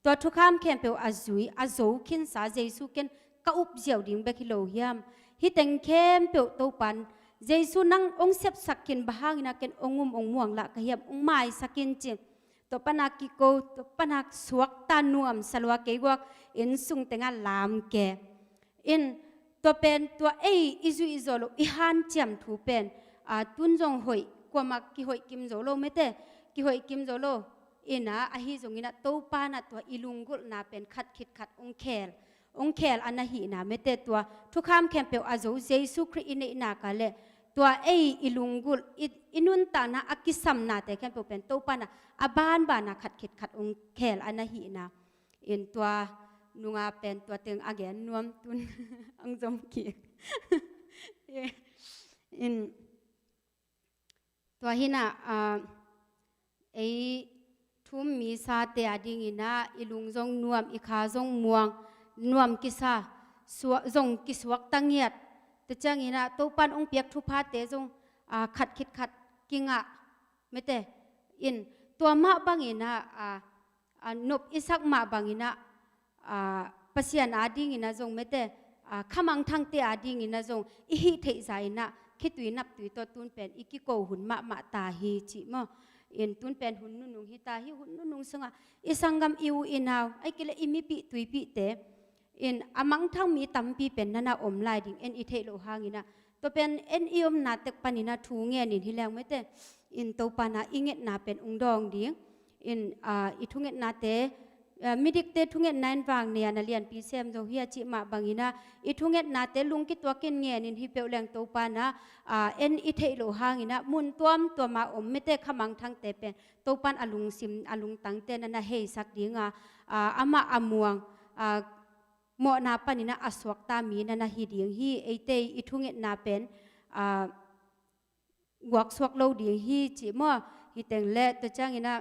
Tua thukham khempeuh a zui, a zo khinsa Jesu ken ka up ziau ding bek hi lo hiam? Hih teng khempeuh Topa in, Jesu nang hong sepsak khin, bang hangin ah ken hong um hong muang lah ka hiam, hong maisak in ci. Tua pan a kiko, tua pan a suakta nuamsa lua, kei guak inn sung teng ah lam ke. In, tua pen, tua ei i zuih zawh loh, i hanciam thu pen, ah, tun zong hoih, kuamah kihoih kim zo lo mete, kihoih kim zo lo. In ah, ahi zongin ah Topa in ah tua i lunggulhna pen khat khit khat hong khel, hong khel a na hihna mete, tua thukham khempeuh a zo Jesu Khrih i neihna ka le, tua ei i lunggulh, i, i nuntakna a kisamnate khempeuh pen Topa in ah a banban a khat khit khat hong khel a na hihna. In tua nunga pen tua teng a gen nuam, tun ang zom kik. In tua hi in ah, ah, ei thu-um misate a dingin ah i lung zong nuam, i kha zong muang, nuam kisa, suak, zong kisuakta ngiat. Tua ciangin ah Topa in hong piak thuphate zong, ah, khat khit khat kingah mete. In tua mah bangin ah, ah, ah, nop i sak mah bangin ah, ah, Pasian a dingin ah zong mete, ah, khamangthangte a dingin ah zong i hih theih zah in ah khitui naptui tawh tun pen i kiko hun mahmah ta hi cih maw. In tun pen hun nunung hi ta hi, hun nunung sungah i sanggam, i u i nau, ahih kei leh i mipih tuipihte, in a mangthang mi tampi pen na na om lai ding, en i theih loh hangin ah. Tua pen en i omna tek panin ah thu ngenin hi leng mete, in Topa in ah i ngetna pen hong dawng ding. In, ah, i thungetnate, ah, midikte thungetna in vang nei a na lianpi sem zo hi a cih mah bangin ah, i thungetnate lungkituakin ngenin hi peuh leng Topa in ah, ah, en i theih loh hangin ah mun tuamtuam a om mete khamangthangte pen Topa in a lungsim, a lungtangte na na heisak ding a, ah, amah a muang, ah, mawhna panin ah a suakta mi na na hi ding hi. Eite i thungetna pen, ah, guaksuak lo ding hi cih maw. Hih teng le tua ciangin ah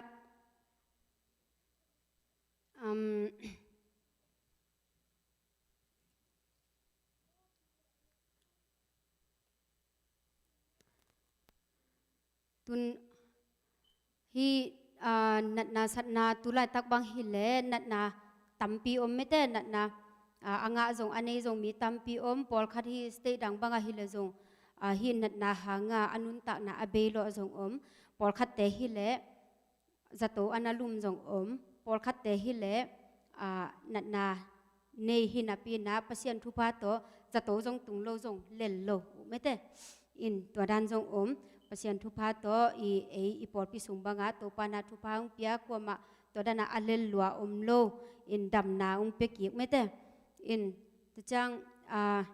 Um, tun hi, ah, natna satna tu laitak bang hileh natna tampi om mete, natna, ah, a ngah zong a nei zong mi tampi om. Pawlkhat hi state dang bangah hileh zong, ah, hi natna hanga a nuntakna a bei lawh zong om. Pawlkhatte hileh zato a na lum zong om. Pawlkhatte hileh, ah, natna nei hi napi-in ah Pasian thupha tawh zato zong tung lo zong lel lo uh mete. In tua dan zong om. Pasian thupha tawh i ei i pawlpi sung bangah Topa na thupha hong pia, kuamah tua dan a a lel lua om lo. In damna hong pia kik mete. In tua ciang, ah,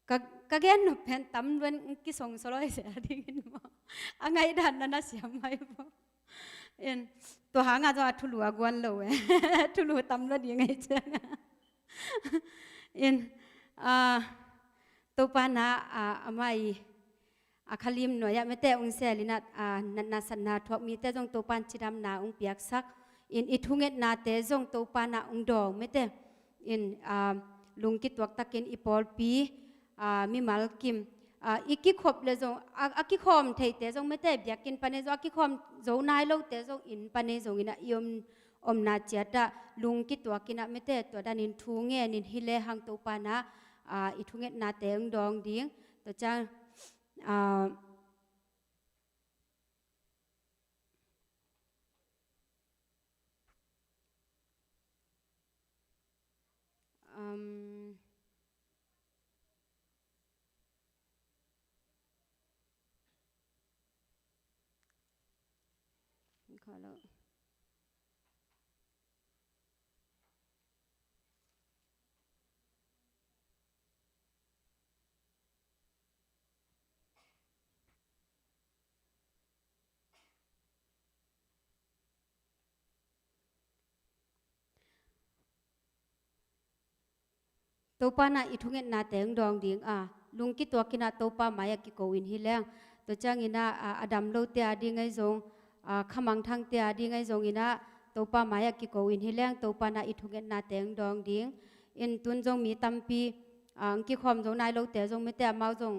ka, ka gen nop pen tam lua in kisong sawloi zel dingin maw? A ngaihdan na na siam mai maw? In tua hanga zong a thulu a guan lo e. Thulu tam lua ding ahi ciang. In, ah, Topa na, ah, amah i a khalim nuai-ah mete hong sel in ah, ah, natna satna thuak mite zong Topa in cidamna hong piaksak. In i thungetnate zong Topa na hong dawng mete. In, ah, lungkituak takin i pawlpi, ah, mimal kim, ah, i kikhop le zong, a, a kikhawm theite zong mete biakinn pan ei zong, a kikhawm zo nai lote zong inn pan ei zong in ah i om, omna ciat ah lungkituak in ah mete tua danin thu ngen in hi lehang Topa na, ah, i thungetnate hong dawng ding. Tua ciang, ah, um, Topa na i thungetnate hong dawng ding a, lungkituak in ah Topa mai-ah kiko in hi leng. Tua ciangin ah, a, a dam lote a ding ahi zong, a, khamangthangte a ding ahi zongin ah Topa mai-ah kiko in hi leng, Topa na i thungetnate hong dawng ding. In tun zong mi tampi, a, hong kikhawm zo nai lote zong mete amau zong